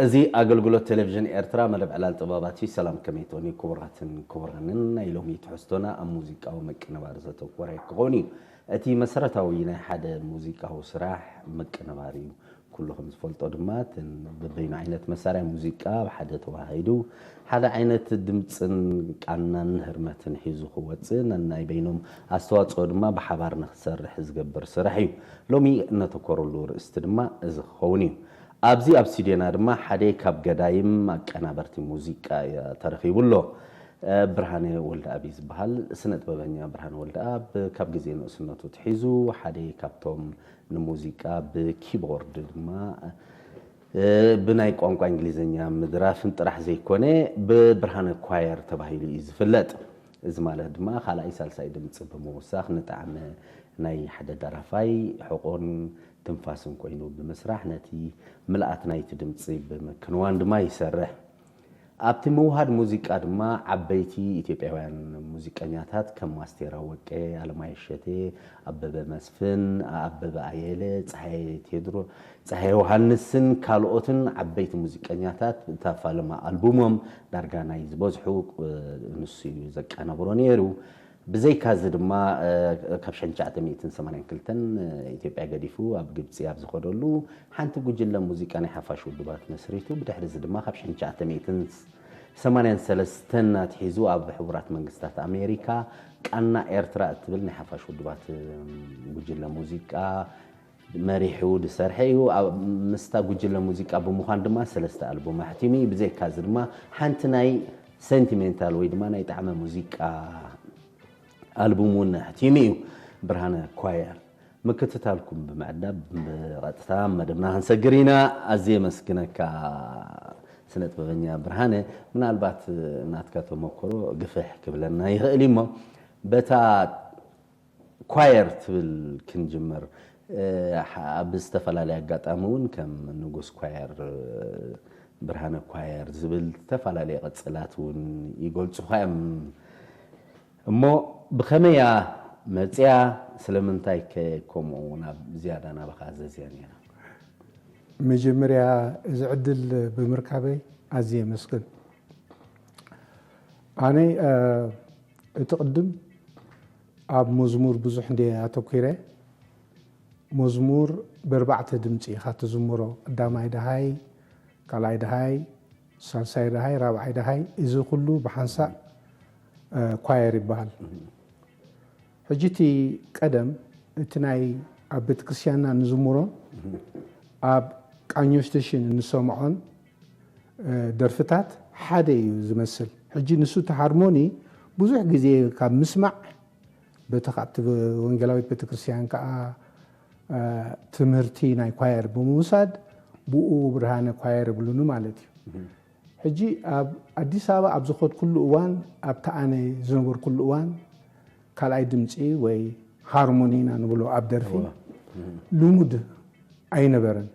እዚ ኣገልግሎት ቴሌቪዥን ኤርትራ መደብ ዕላል ጥበባት እዩ። ሰላም፣ ከመይ ትኾኑ ክቡራትን ክቡራንን? ናይ ሎሚ ትሕዝቶና ኣብ ሙዚቃዊ ምቅንባር ዘተኮረ ክኸውን እዩ። እቲ መሰረታዊ ናይ ሓደ ሙዚቃዊ ስራሕ ምቅንባር እዩ። ኩሉ ከም ዝፈልጦ ድማ እተን በበይኑ ዓይነት መሳርያ ሙዚቃ ኣብ ሓደ ተዋሃሂዱ ሓደ ዓይነት ድምፅን ቃናን ህርመትን ሒዙ ክወፅእ ነናይ በይኖም ኣስተዋፅኦ ድማ ብሓባር ንክሰርሕ ዝገብር ስራሕ እዩ። ሎሚ እነተኮረሉ ርእስቲ ድማ እዚ ክኸውን እዩ። ኣብዚ ኣብ ስቱድዮና ድማ ሓደ ካብ ገዳይም ኣቀናበርቲ ሙዚቃ ተረኺቡ ኣሎ። ብርሃነ ወልደኣብ እዩ ዝበሃል። ስነ ጥበበኛ ብርሃነ ወልደኣብ ካብ ግዜ ንእስነቱ ኣትሒዙ ሓደ ካብቶም ንሙዚቃ ብኪቦርድ ድማ ብናይ ቋንቋ እንግሊዝኛ ምድራፍን ጥራሕ ዘይኮነ ብብርሃነ ኳየር ተባሂሉ እዩ ዝፍለጥ። እዚ ማለት ድማ ካልኣይ ሳልሳይ ድምፂ ብምውሳኽ ንጣዕሚ ናይ ሓደ ደራፋይ ሕቖን ትንፋስን ኮይኑ ብምስራሕ ነቲ ምልኣት ናይቲ ድምፂ ብምክንዋን ድማ ይሰርሕ። ኣብቲ ምውሃድ ሙዚቃ ድማ ዓበይቲ ኢትዮጵያውያን ሙዚቀኛታት ከም ኣስቴር ኣወቀ፣ ኣለማየሁ እሸቴ፣ ኣበበ መስፍን፣ ኣበበ ኣየለ፣ ፀሃየ ቴድሮ፣ ፀሃየ ዮሃንስን ካልኦትን ዓበይቲ ሙዚቀኛታት እታ ፋለማ ኣልቡሞም ዳርጋ ናይ ዝበዝሑ ንሱ እዩ ዘቀናብሮ ነይሩ። ብዘይካዚ ድማ ካብ ሽሕን ትሽዓተ ሚእትን ሰማንያን ክልተን ኢትዮጵያ ገዲፉ ኣብ ግብፂ ኣብ ዝኸደሉ ሓንቲ ጉጅለ ሙዚቃ ናይ ሓፋሽ ውድባት መስሪቱ። ብድሕሪ እዚ ድማ ካብ ሽሕን ትሽዓተ ሚእትን ሰማንያን ሰለስተን ኣትሒዙ ኣብ ሕቡራት መንግስታት ኣሜሪካ ቃና ኤርትራ እትብል ናይ ሓፋሽ ውድባት ጉጅለ ሙዚቃ መሪሑ ዝሰርሐ እዩ። ኣብ ምስታ ጉጅለ ሙዚቃ ብምዃን ድማ ሰለስተ ኣልቡም ኣሕቲሙ እዩ። ብዘይካዚ ድማ ሓንቲ ናይ ሴንቲሜንታል ወይ ድማ ናይ ጣዕመ ሙዚቃ ኣልቡም እውን ኣሕቲሙ እዩ። ብርሃነ ኳየር ምክትታልኩም ብምዕዳብ ብቐጥታ መደብና ክንሰግር ኢና። ኣዝየ የመስግነካ ስነ ጥበበኛ ብርሃነ። ምናልባት ናትካ ተመክሮ ግፍሕ ክብለና ይኽእል እዩ እሞ በታ ኳየር ትብል ክንጅምር። ኣብ ዝተፈላለየ ኣጋጣሚ እውን ከም ንጉስ ኳየር፣ ብርሃነ ኳየር ዝብል ዝተፈላለየ ቅፅላት እውን ይገልፁኻ እዮም። እሞ ብኸመይ እያ መፅያ? ስለምንታይ ከ ከምኡ ናብ ዝያዳ ናባኻ ዘዝያ ነይራ? መጀመርያ እዚ ዕድል ብምርካበይ ኣዝየ የመስግን። ኣነ እቲ ቅድም ኣብ መዝሙር ብዙሕ እንደ ኣተኪረ መዝሙር በርባዕተ ድምፂ ኢኻ ትዝምሮ። ቀዳማይ ደሃይ፣ ካልኣይ ደሃይ፣ ሳልሳይ ደሃይ፣ ራብዓይ ደሃይ፣ እዚ ኩሉ ብሓንሳእ ኳየር ይበሃል። ሕጂ እቲ ቀደም እቲ ናይ ኣብ ቤተክርስትያንና ንዝምሮን ኣብ ቃኞ ስቴሽን እንሰምዖን ደርፍታት ሓደ እዩ ዝመስል። ሕጂ ንሱ እቲ ሃርሞኒ ብዙሕ ግዜ ካብ ምስማዕ በቲ ካብቲ ወንጌላዊት ቤተክርስትያን ከዓ ትምህርቲ ናይ ኳየር ብምውሳድ ብኡ ብርሃነ ኳየር ይብሉኒ ማለት እዩ። ሕጂ ኣብ ኣዲስ ኣበባ ኣብ ዝኸድኩሉ እዋን ኣብቲ ኣነ ዝነበርኩሉ እዋን ካልኣይ ድምፂ ወይ ሃርሞኒ ኢና ንብሎ ኣብ ደርፊ ልሙድ ኣይነበረን።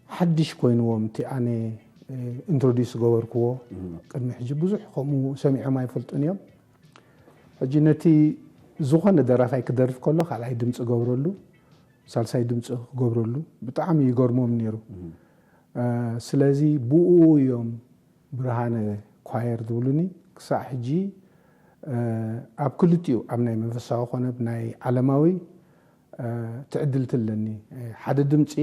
ሓድሽ ኮይንዎም እቲ ኣነ ኢንትሮዲስ ዝገበርክዎ። ቅድሚ ሕጂ ብዙሕ ከምኡ ሰሚዖም ኣይፈልጡን እዮም። ሕጂ ነቲ ዝኾነ ደራፋይ ክደርፍ ከሎ ካልኣይ ድምፂ ገብረሉ፣ ሳልሳይ ድምፂ ክገብረሉ ብጣዕሚ ይገርሞም ነይሩ። ስለዚ ብኡ እዮም ብርሃነ ኳየር ዝብሉኒ። ክሳዕ ሕጂ ኣብ ክልቲኡ ኣብ ናይ መንፈሳዊ ኮነ ናይ ዓለማዊ ትዕድልቲ ኣለኒ። ሓደ ድምፂ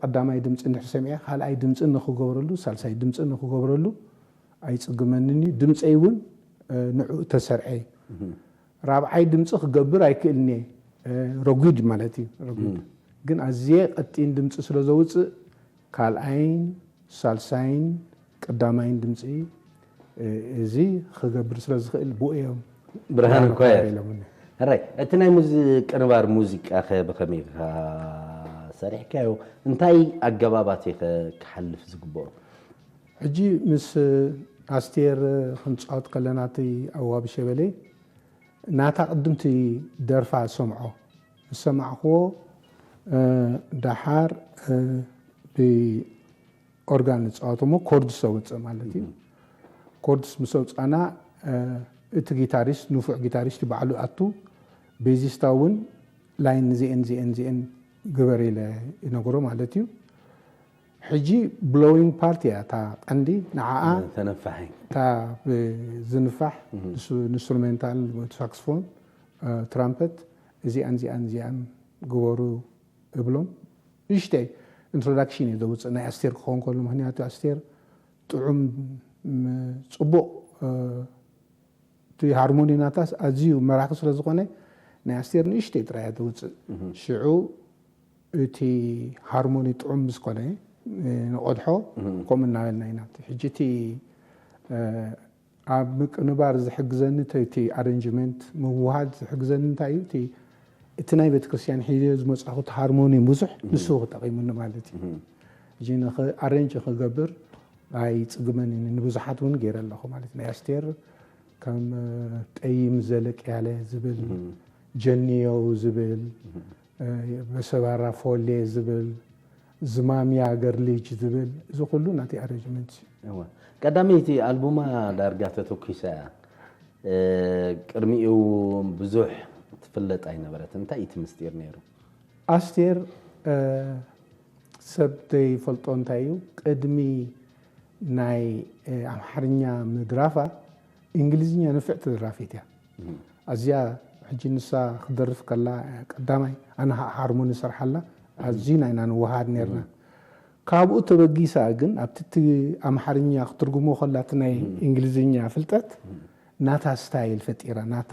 ቀዳማይ ድምፂ እንድሕር ሰሚዐ ካልኣይ ድምፂ ንክገብረሉ ሳልሳይ ድምፂ ንክገብረሉ ኣይፅግመንን እዩ። ድምፀይ እውን ንዕኡ ተሰርዐ። ራብዓይ ድምፂ ክገብር ኣይክእልን እየ፣ ረጒድ ማለት እዩ። ረጒድ ግን ኣዝየ ቀጢን ድምፂ ስለ ዘውፅእ ካልኣይን ሳልሳይን ቀዳማይን ድምፂ እዚ ክገብር ስለ ዝኽእል ብኡ እዮም ብርሃን ኳየር ኢሎምኒ። ሕራይ፣ እቲ ናይ ምቅንባር ሙዚቃ ከ ብኸመይ ኢኻ ሰሪሕካዮ? እንታይ ኣገባባት ኢኸ ክሓልፍ ዝግብኦ? ሕጂ ምስ ኣስቴር ክንፃወት ከለና እቲ ኣዋቢ ሸበሌ ናታ ቅድምቲ ደርፋ ዝሰምዖ ዝሰማዕክዎ ደሓር ብኦርጋን ንፃወት እሞ ኮርድስ ኣውፅእ ማለት እዩ። ኮርድስ ምስ ኣውፃና እቲ ጊታሪስት ንፉዕ ጊታሪስት ባዕሉ ኣቱ ቤዚስታ እውን ላይን ዚኤን ዚኤን ዚኤን ግበር ኢለ ይነግሮ ማለት እዩ። ሕጂ ብሎዊንግ ፓርት እያ እታ ቀንዲ ንዓኣ ተነፋሒ እታ ዝንፋሕ ኢንስትሩሜንታል ሳክስፎን ትራምፐት እዚኣን እዚኣን እዚኣን ግበሩ እብሎም። ንእሽተይ ኢንትሮዳክሽን እዩ ዘውፅእ ናይ ኣስቴር ክኸውን ከሎ፣ ምክንያቱ ኣስቴር ጥዑም ጽቡቕ እቲ ሃርሞኒ ናታስ ኣዝዩ መራኺ ስለ ዝኾነ ናይ ኣስቴር ንእሽተይ ጥራይ እያ ተውፅእ። ሽዑ እቲ ሃርሞኒ ጥዑም ምስ ኮነ ንቐድሖ ከምኡ እናበልና ኢና። ሕጂ እቲ ኣብ ምቅንባር ዝሕግዘኒ እቲ ኣረንጅመንት ምውሃድ ዝሕግዘኒ እንታይ እዩ? እቲ ናይ ቤተክርስትያን ሒደ ዝመፃኹ ሃርሞኒ ብዙሕ ንሱ ክጠቂሙኒ ማለት እዩ። ሕጂ ኣረንጅ ክገብር ኣይፅግመን ንብዙሓት እውን ገይረ ኣለኹ ማለት ናይ ኣስቴር ከም ጠይም ዘለቅ ያለ ዝብል ጀንየው ዝብል በሰባራ ፎሌ ዝብል ዝማምያ ገርሊጅ ዝብል እዚ ኩሉ ናተይ ኣረንጅመንት እዩ። ቀዳመይቲ ኣልቡማ ዳርጋ ተተኪሳ እያ። ቅድሚኡ ብዙሕ ትፍለጥ ኣይነበረት። እንታይ እቲ ምስጢር ነይሩ? ኣስቴር ሰብ ዘይፈልጦ እንታይ እዩ፣ ቅድሚ ናይ ኣምሓርኛ ምድራፋ እንግሊዝኛ ንፍዕቲ ደራፊት እያ። ኣዝያ ሕጂ ንሳ ክደርፍ ከላ ቀዳማይ ኣነ ሃርሞኒ ሰርሓላ ኣዝዩ ናይና ንወሃድ ነርና። ካብኡ ተበጊሳ ግን ኣብቲ እቲ ኣምሓርኛ ክትርጉሞ ከላ እቲ ናይ እንግሊዝኛ ፍልጠት ናታ ስታይል ፈጢራ ናታ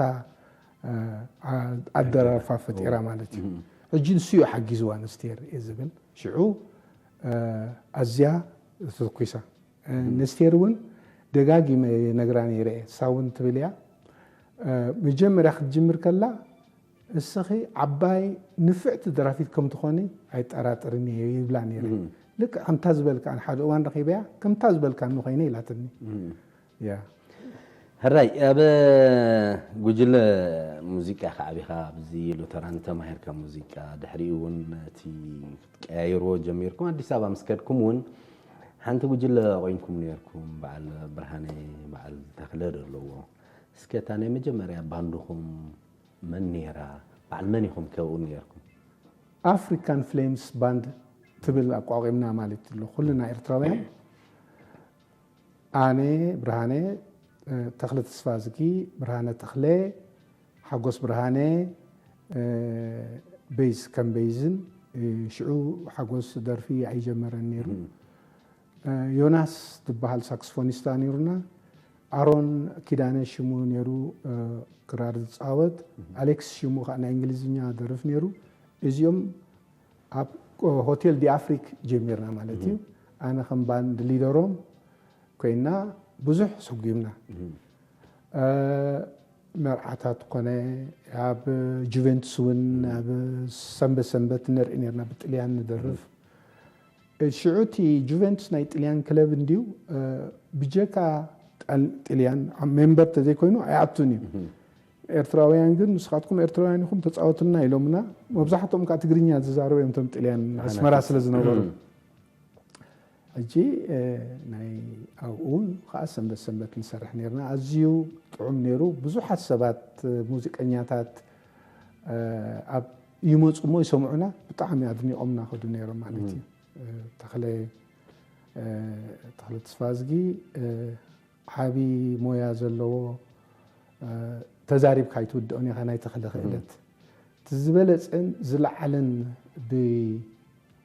ኣደራርፋ ፈጢራ ማለት እዩ። ሕጂ ንሱ እዩ ሓጊዝዋ ነስቴር እየ ዝብል። ሽዑ ኣዝያ ተተኩሳ። ነስቴር እውን ደጋጊመ ነግራ ነይረ እየ። እሳ እውን ትብል እያ መጀመርያ ክትጅምር ከላ እስኺ ዓባይ ንፍዕቲ ደራፊት ከም ትኾኒ ኣይጠራጠርን እየ ይብላ ነይረ። ልክዕ ከምታ ዝበልካ ሓደ እዋን ረኺበያ ከምታ ዝበልካ ንኾይነ ኢላትኒ። ያ ሕራይ ኣብ ጉጅለ ሙዚቃ ኢኻ ዓቢኻ ኣብዚ ሉተራን ተማሂርካ ሙዚቃ ድሕሪኡ እውን እቲ ክትቀያይርዎ ጀሚርኩም ኣዲስ ኣበባ ምስ ከድኩም እውን ሓንቲ ጉጅለ ቆይንኩም ነርኩም በዓል ብርሃነ በዓል ተኽለ ዘለዎ እስከ እታ ናይ መጀመርያ ባንድኹም መን ነይራ በዓል መን ኢኹም ከብኡ ነርኩም? ኣፍሪካን ፍሌምስ ባንድ ትብል ኣቋቂምና ማለት ኣሎ ኩልና ኤርትራውያን ኣነ ብርሃነ ተኽለ ተስፋዝጊ ብርሃነ ተኽለ ሓጎስ ብርሃነ ቤዝ ከም ቤዝን ሽዑ ሓጎስ ደርፊ ኣይጀመረን ነይሩ። ዮናስ ዝበሃል ሳክስፎኒስታ ነይሩና። ኣሮን ኪዳነ ሽሙ ነይሩ ክራር ዝፃወት። ኣሌክስ ሽሙ ከዓ ናይ እንግሊዝኛ ደርፍ ነይሩ። እዚኦም ኣብ ሆቴል ዲ ኣፍሪክ ጀሚርና ማለት እዩ። ኣነ ከም ባንድ ሊደሮም ኮይና ብዙሕ ሰጉምና። መርዓታት ኮነ ኣብ ጁቨንቱስ እውን ኣብ ሰንበት ሰንበት ንርኢ ነርና ብጥልያን ንደርፍ። ሽዑ እቲ ጁቨንቱስ ናይ ጥልያን ክለብ እንድዩ ብጀካ ጥልያን ሜምበር ተዘይኮይኑ ኣይኣቱን እዩ። ኤርትራውያን ግን ንስኻትኩም ኤርትራውያን ኢኹም ተፃወትና ኢሎምና። መብዛሕትኦም ከዓ ትግርኛ ዝዛረቡ እዮም እቶም ጥልያን ኣስመራ ስለ ዝነበሩ። ሕጂ ናይ ኣብኡ ከዓ ሰንበት ሰንበት ንሰርሕ ነርና። ኣዝዩ ጥዑም ነይሩ። ብዙሓት ሰባት ሙዚቀኛታት ኣብ ይመፁ እሞ ይሰምዑና ብጣዕሚ ኣድኒቆምና ከዱ ነይሮም ማለት እዩ። ተኽለ ተኽለ ተስፋዝጊ ዓቢ ሞያ ዘለዎ ተዛሪብካ ኣይትውድኦን ኢኻ ናይ ተኽለ ክእለት እቲ ዝበለፀን ዝለዓለን ብ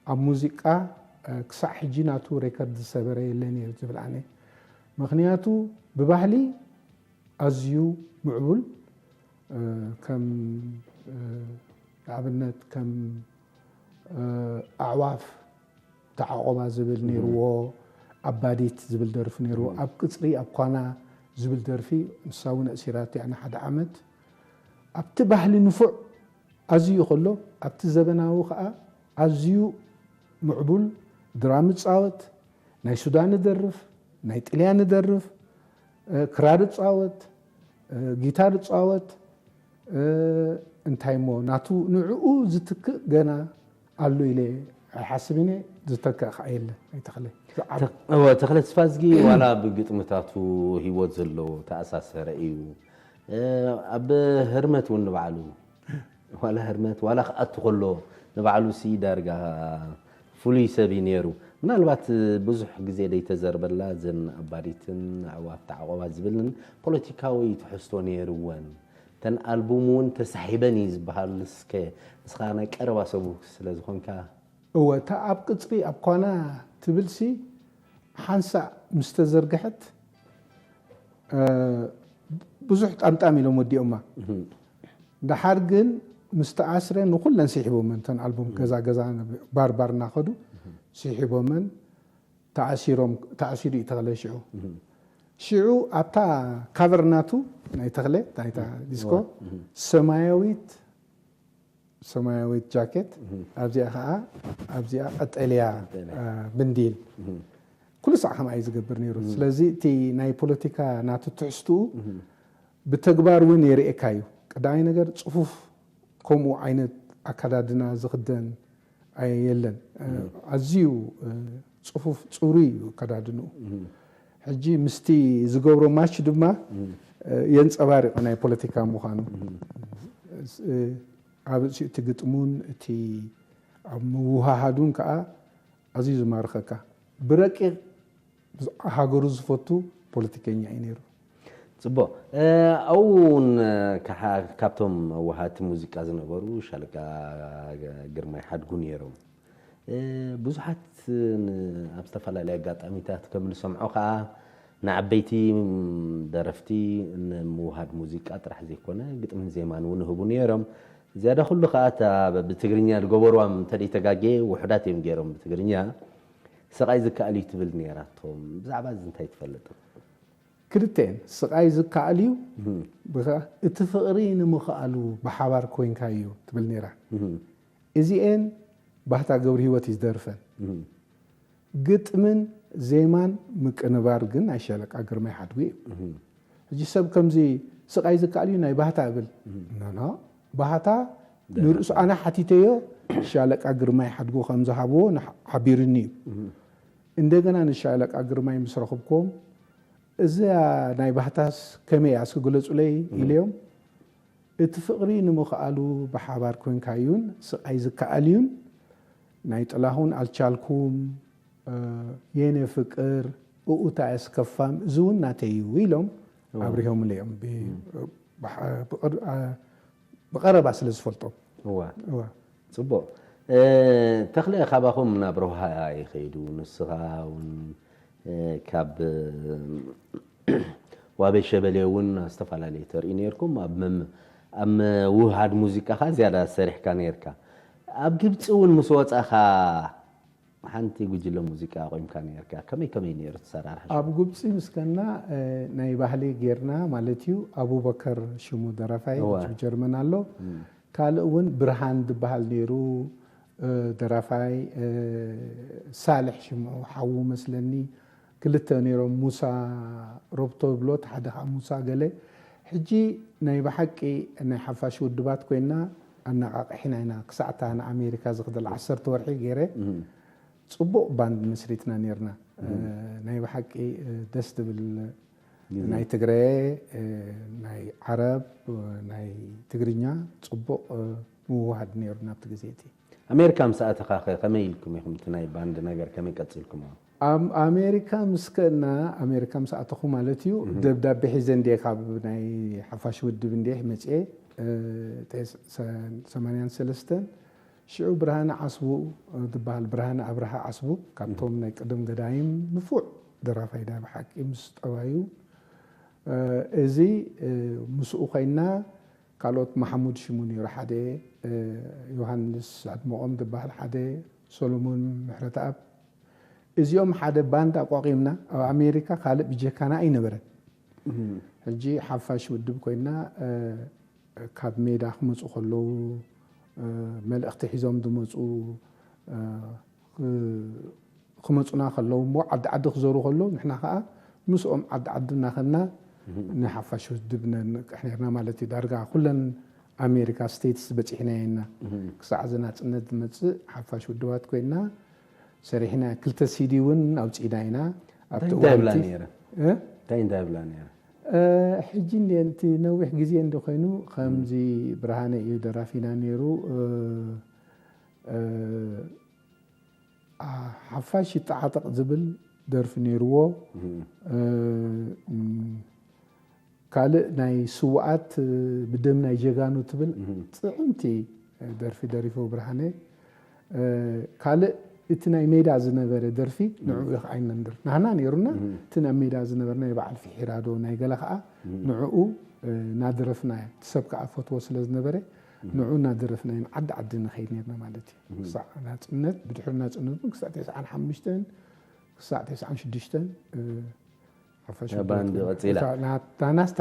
ኣብ ሙዚቃ ክሳዕ ሕጂ ናቱ ሬከርድ ዝሰበረ የለን እየ ዝብል ኣነ። ምክንያቱ ብባህሊ ኣዝዩ ምዕቡል ከም ንኣብነት ከም ኣዕዋፍ ተዓቆባ ዝብል ነይርዎ፣ ኣባዲት ዝብል ደርፊ ነይርዎ፣ ኣብ ቅፅሪ ኣብ ኳና ዝብል ደርፊ ንሳ እውን ኣእሲራቶ እያ ንሓደ ዓመት። ኣብቲ ባህሊ ንፉዕ ኣዝዩ ከሎ ኣብቲ ዘበናዊ ከዓ ኣዝዩ ምዕቡል ድራም ይፃወት፣ ናይ ሱዳን ይደርፍ፣ ናይ ጥልያን ይደርፍ፣ ክራር ይፃወት፣ ጊታር ይፃወት። እንታይ እሞ ናቱ ንዕኡ ዝትክእ ገና ኣሎ ኢለ ኣይሓስብን እየ። ዝተክእ ከዓ የለ ኣይተኽለ ተኽለ ተስፋዝጊ ዋላ ብግጥምታቱ ህይወት ዘለዎ ተኣሳሰረ እዩ። ኣብ ህርመት እውን ንባዕሉ ዋላ ህርመት ዋላ ክኣቱ ከሎ ንባዕሉ ሲ ዳርጋ ፍሉይ ሰብ እዩ ነይሩ። ምናልባት ብዙሕ ግዜ ደይተዘርበላ እዘን ኣባዲትን ኣዕዋፍ ተዓቆባ ዝብልን ፖለቲካዊ ትሕዝቶ ነይርወን። እተን ኣልቡም እውን ተሳሒበን እዩ ዝበሃል። እስከ ንስኻ ናይ ቀረባ ሰቡ ስለ ዝኾንካ። እወ፣ እታ ኣብ ቅጽሪ ኣብ ኳና ትብልሲ ሓንሳእ ምስ ተዘርግሐት፣ እ፣ ብዙሕ ጣምጣም ኢሎም ወዲኦማ። እህም። ደሓር ግን ምስ ተኣስረ ንኹለን ስሒቦመን፣ እተን ኣልቡም ገዛ ገዛ ባር ባር እናኸዱ ስሒቦመን። ተኣሲሮም፣ ተኣሲሩ እዩ ተኽለ ሽዑ። እህም። ሽዑ ኣብታ ካቨር ናቱ ናይ ተኽለ፣ ናይታ ዲስኮ፣ እዋ፣ እህም። ሰማያዊት፣ ሰማያዊት ጃኬት፣ እህም። ኣብዚኣ ኸዓ፣ ኣብዚኣ ቀጠልያ፣ ቀጠልያ። አ፣ ብንዲል። እህም። ኩሉ ሳዕ ከምኣ እዩ ዝገብር ነይሩ። እህም። ስለዚ እቲ ናይ ፖለቲካ ናቱ ትሕዝትኡ እህም። ብተግባር እውን የርእየካ እዩ። ቀዳማይ ነገር ጽፉፍ ከምኡ ዓይነት ኣከዳድና ዝኽደን ኣይ-፣ የለን። እ፣ እም። ኣዝዩ፣ እ፣ ጽፉፍ ጽሩይ እዩ ኣከዳድንኡ። እም። ሕጂ ምስቲ ዝገብሮ ማች ድማ፣ እም። እ፣ የንጸባርቕ ናይ ፖለቲካ ምዃኑ። እም። እ፣ ኣብ ርእሲኡ እቲ ግጥሙን እቲ ኣብ ምውሃሃዱን ከኣ ኣዝዩ ዝማርኸካ። ብረቂቕ ሃገሩ ዝፈቱ ፖለቲከኛ እዩ ነይሩ። ጽቡቕ። እ፣ ኣብኡ እውን፣ እ፣ ከሓ-፣ ካብቶም ወሃድቲ ሙዚቃ ዝነበሩ ሻለቃ ግርማይ ሓድጉ ነይሮም። እ፣ ብዙሓት ን-፣ ኣብ ዝተፈላለየ ኣጋጣሚታት ከም ንሰምዖ ከኣ ንዓበይቲ ደረፍቲ ንምውሃድ ሙዚቃ ጥራሕ ዘይኮነ ግጥምን ዜማን እውን ይህቡ ነይሮም። ዝያዳ ኩሉ ከኣ እታ ብትግርኛ ዝገበርዋ እንተ ደይተጋጌ ውሑዳት እዮም ገይሮም ብትግርኛ። ስቓይ ዝከኣል እዩ ትብል ነይራቶም። ብዛዕባ እዚ እንታይ ትፈልጥ? ክልተኤን፣ ስቓይ ዝከኣል እዩ፣ እም። ብኸ-፣ እቲ ፍቕሪ ንምኽኣሉ ብሓባር ኮይንካ እዩ ትብል ነይራ። እም። እዚኤን ባህታ ገብረሂወት እዩ ዝደርፈን። እም። ግጥምን ዜማን ምቅንባር ግን ናይ ሻለቃ ግርማይ ሓድጉ እዩ። እም። ሕጂ ሰብ ከምዚ ስቓይ ዝከኣል እዩ ናይ ባህታ እብል። እም። ኖ፣ ኖ፣ ባህታ ደረፈ። ንርእሱ ኣነ ሓቲተዮ፣ ሻለቃ ግርማይ ሓድጉ ከም ዝሃብዎ ንሓ-፣ ሓቢሩኒ እዩ። እም። እንደገና ንሻለቃ ግርማይ ምስ ረኽብክዎም፣ እዚኣ ናይ ባህታስ ከመይ እያ እስኪ ግለጹለይ እም። ኢለዮም። እቲ ፍቕሪ ንምኽኣሉ ብሓባር ኮንካ እዩን ስቓይ ዝከኣል እዩን። ናይ ጥላሁን ኣልቻልኩም፣ እ፣ የኔ ፍቅር፣ እኡታ ያስከፋም፣ እዚ እውን ናተይ እዩ ኢሎም እዋ። ኣብሪሆምለይ እዮም። ብ-፣ እም። ብሓ-፣ ብቕር-፣ ኣ-፣ ብቐረባ ስለ ዝፈልጦም። እዋ። እዋ። ጽቡቕ። እ፣ ተኽለ ካባኹም ናብ ሮሃ ይኸይዱ። ንስኻ እውን፣ እ፣ ካብ፣ እ፣ ዋቤ ሸበሌ እውን ዝተፈላለየ ተርኢ ነይርኩም። ኣብ መም-፣ ኣብ ምውሃድ ሙዚቃኻ ዝያዳ ሰሪሕካ ነይርካ። ኣብ ግብጺ እውን ምስ ወጻኻ ሓንቲ ጉጅለ ሙዚቃ ኣቑምካ ነይርካ። ከመይ ከመይ ነይሩ እቲ ሰራርሓ? ኣብ ግብጺ ምስ ከና፣ እ፣ ናይ ባህሊ ጌርና ማለት እዩ። ኣቡበከር ሽሙ ደራፋይ እወ። ኣብ ጀርመን ኣሎ። እም። ካልእ እውን ብርሃን ዝበሃል ነይሩ፣ እ፣ ደራፋይ፣ እ፣ ሳልሕ ሽሙ ሓዉ መስለኒ። ክልተ ነይሮም፣ ሙሳ ሮብቶ ብሎት፣ ሓደ ከዓ ሙሳ ገለ። ሕጂ ናይ ብሓቂ ናይ ሓፋሽ ውድባት ኮይና ኣነቓቒሕና ኢና። ክሳዕ እታ ንኣሜሪካ ዝኽደል ዓሰርተ ወርሒ ገይረ እም። ጽቡቕ ባንድ መስሪትና ነይርና። እም። እ፣ ናይ ብሓቂ፣ እ፣ ደስ ትብል ግዜ። ናይ ትግረ፣ እ፣ ናይ ዓረብ፣ እ፣ ናይ ትግርኛ ጽቡቕ፣ እ፣ ምውህሃድ ነይሩ ናብቲ ግዜ እቲ። ኣሜሪካ ምስ ኣተኻ ኸ ከመይ ኢልኩም ኢኹም? እቲ ናይ ባንድ ነገር ከመይ ቀጺልኩሞ? ኣብ ኣሜሪካ ምስ ከና፣ ኣሜሪካ ምስ ኣተኹ ማለት እዩ፣ እህ። ደብዳቤ ሒዘ እንድየ ካብ ናይ ሓፋሽ ውድብ እንድየ መጽኤ፣ እ፣ ተ-፣ ሰ-፣ ሰማንያን ሰለስተን ሽዑ ብርሃነ ዓስቡ ዝበሃል፣ ብርሃነ ኣብርሃ ዓስቡ፣ ካብቶም ናይ ቀደም ገዳይም ንፉዕ ደራፋይ ናይ ብሓቂ ምስ ጠባዩ፣ እ፣ እዚ፣ እ፣ ምስኡ ኮይና፣ ካልኦት መሓሙድ ሽሙ ነይሩ ሓደ፣ እ፣ ዮሃንስ ኣድመቖም ዝበሃል ሓደ፣ ሰሎሞን ምሕረተኣብ፣ እዚኦም ሓደ ባንድ ኣቋቒምና። ኣብ ኣሜሪካ ካልእ ብጀካና ኣይነበረን። እም። ሕጂ ሓፋሽ ውድብ ኮይና፣ እ፣ ካብ ሜዳ ክመጹ ከለዉ፣ እ፣ መልእኽቲ ሒዞም ዝመጹ፣ እ፣ ክ-፣ ክመጹና ከለዉ እሞ ዓዲ ዓዲ ክዘሩ ከለዉ ንሕና ከኣ ምስኦም ዓዲ ዓዲ እናኸድና እም። ንሓፋሽ ውድብ ነንቅሕ ነርና ማለት እዩ። ዳርጋ ኩለን ኣሜሪካ ስቴትስ በጺሕናዮ ኢና። እም። ክሳዕ እዚ ናጽነት ዝመጽእ ሓፋሽ ውድባት ኮይና ሰሪሕና፣ ክልተ ሲዲ እውን ኣውጺእና ኢና። ኣብቲ እንታይ እንታይ እዋን ይብላ እቲ ነይረ? እ? እንታይ እንታይ ይብላ ነይረ? እ፣ ሕጂ እንደ፣ እቲ ነዊሕ ግዜ እንደ ኮይኑ፣ ከምዚ እም። ብርሃነ እዩ ደራፊና ነይሩ። እ፣ እ፣ ሓፋሽ ይጠዓጠቕ ዝብል ደርፊ ነይርዎ። ካልእ ናይ ስውኣት ብደም ናይ ጀጋኑ ትብል ጥዕምቲ ደርፊ ደሪፎ ብርሃነ። ካልእ እቲ ናይ ሜዳ ዝነበረ ደርፊ ንዕኡ ይኽዓይና ንደርፍ ናህና ነይሩና። እቲ ናብ ሜዳ ዝነበረ ናይ በዓል ፍሒራዶ ናይ ገለ ከዓ ንዕኡ እናደረፍና፣ እቲ ሰብ ከዓ ፈትዎ ስለ ዝነበረ ንዕኡ እናደረፍና ኢና ዓዲ ዓዲ ንኸይድ ነርና ማለት እዩ። ክሳዕ ናፅነት፣ ብድሕሪ ናፅነት እውን ክሳዕ ተስዓን ሓሙሽተን ክሳዕ ተስዓን ሽዱሽተን ሓፋሽ ባንድ ቀፂላ። ናታናስታ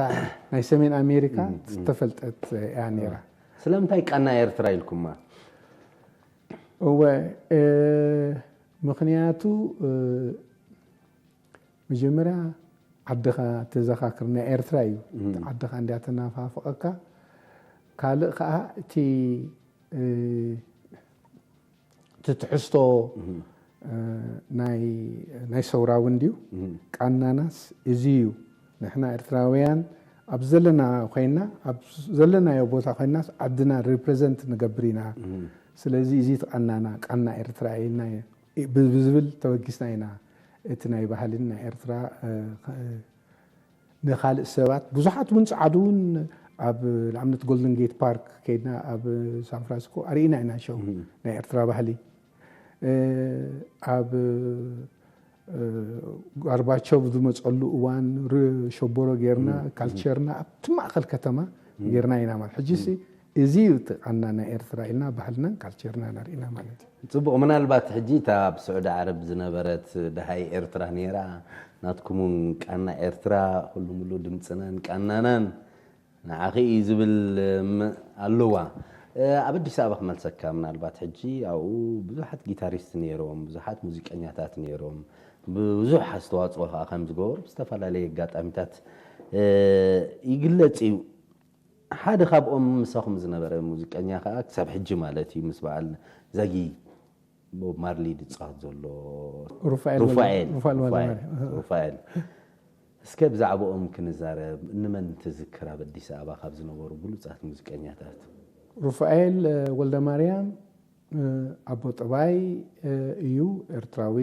ናይ ሰሜን ኣሜሪካ ዝተፈልጠት እያ ነይራ። ስለምንታይ ቃና ኤርትራ ኢልኩማ? እወ፣ ምኽንያቱ መጀመርያ ዓድኻ ተዘኻክር ናይ ኤርትራ እዩ። ዓድኻ እንዲያ ተናፋፍቐካ። ካልእ ከዓ እቲ እቲ ትሕዝቶ ናይ ሰውራ እውን ድዩ? ቃናናስ እዚ እዩ። ንሕና ኤርትራውያን ኣብ ዘለና ኮይና፣ ኣብ ዘለናዮ ቦታ ኮይናስ ዓድና ሪፕሬዘንት ንገብር ኢና። ስለዚ እዚ እቲ ቃናና ቃና ኤርትራ ኢልና ብዝብል ተበጊስና ኢና እቲ ናይ ባህልን ናይ ኤርትራ ንኻልእ ሰባት ብዙሓት እውን ጸዓዱ እውን ኣብ ንኣብነት ጎልደን ጌት ፓርክ ከይድና ኣብ ሳን ፍራንሲስኮ ኣርኢና ኢና ሸው ናይ ኤርትራ ባህሊ። ኣብ ጋርባቾቭ ዝመፀሉ እዋን ሸቦሮ ጌርና ካልቸርና ኣብቲ ማእኸል ከተማ ጌርና ኢና ማለት ሕጂ ሲ እዚ እዩ እቲ ቃና ናይ ኤርትራ ኢልና ባህልናን ካልቸርና ነርኢና ማለት እዩ። ፅቡቕ። ምናልባት ሕጂ እታ ኣብ ስዑዲ ዓረብ ዝነበረት ደሃይ ኤርትራ ነይራ፣ ናትኩምን ቃና ኤርትራ ኩሉ ሙሉ ድምፅናን ቃናናን ንዓኺ እዩ ዝብል ኣለዋ። ኣብ ኣዲስ ኣበባ ክመልሰካ፣ ምናልባት ሕጂ ኣብኡ ብዙሓት ጊታሪስት ነይሮም፣ ብዙሓት ሙዚቀኛታት ነይሮም፣ ብዙሕ ኣስተዋፅኦ ከዓ ከም ዝገበሩ ብዝተፈላለየ ኣጋጣሚታት ይግለፅ እዩ። ሓደ ካብኦም ምሳኹም ዝነበረ ሙዚቀኛ ከዓ ክሳብ ሕጂ ማለት እዩ ምስ በዓል ዛጊ ቦብ ማርሊ ዝፃወት ዘሎ ሩፋኤል ሩፋኤል፣ ሩፋኤል ሩፋኤል፣ ወልደማርያም። ሩፋኤል። እስከ ብዛዕባኦም ክንዛረብ፣ እንመን ትዝክር ኣብ ኣዲስ ኣበባ ካብ ዝነበሩ ብሉፃት ሙዚቀኛታት? ሩፋኤል ወልደማርያም ኣቦ ጠባይ እዩ፣ ኤርትራዊ።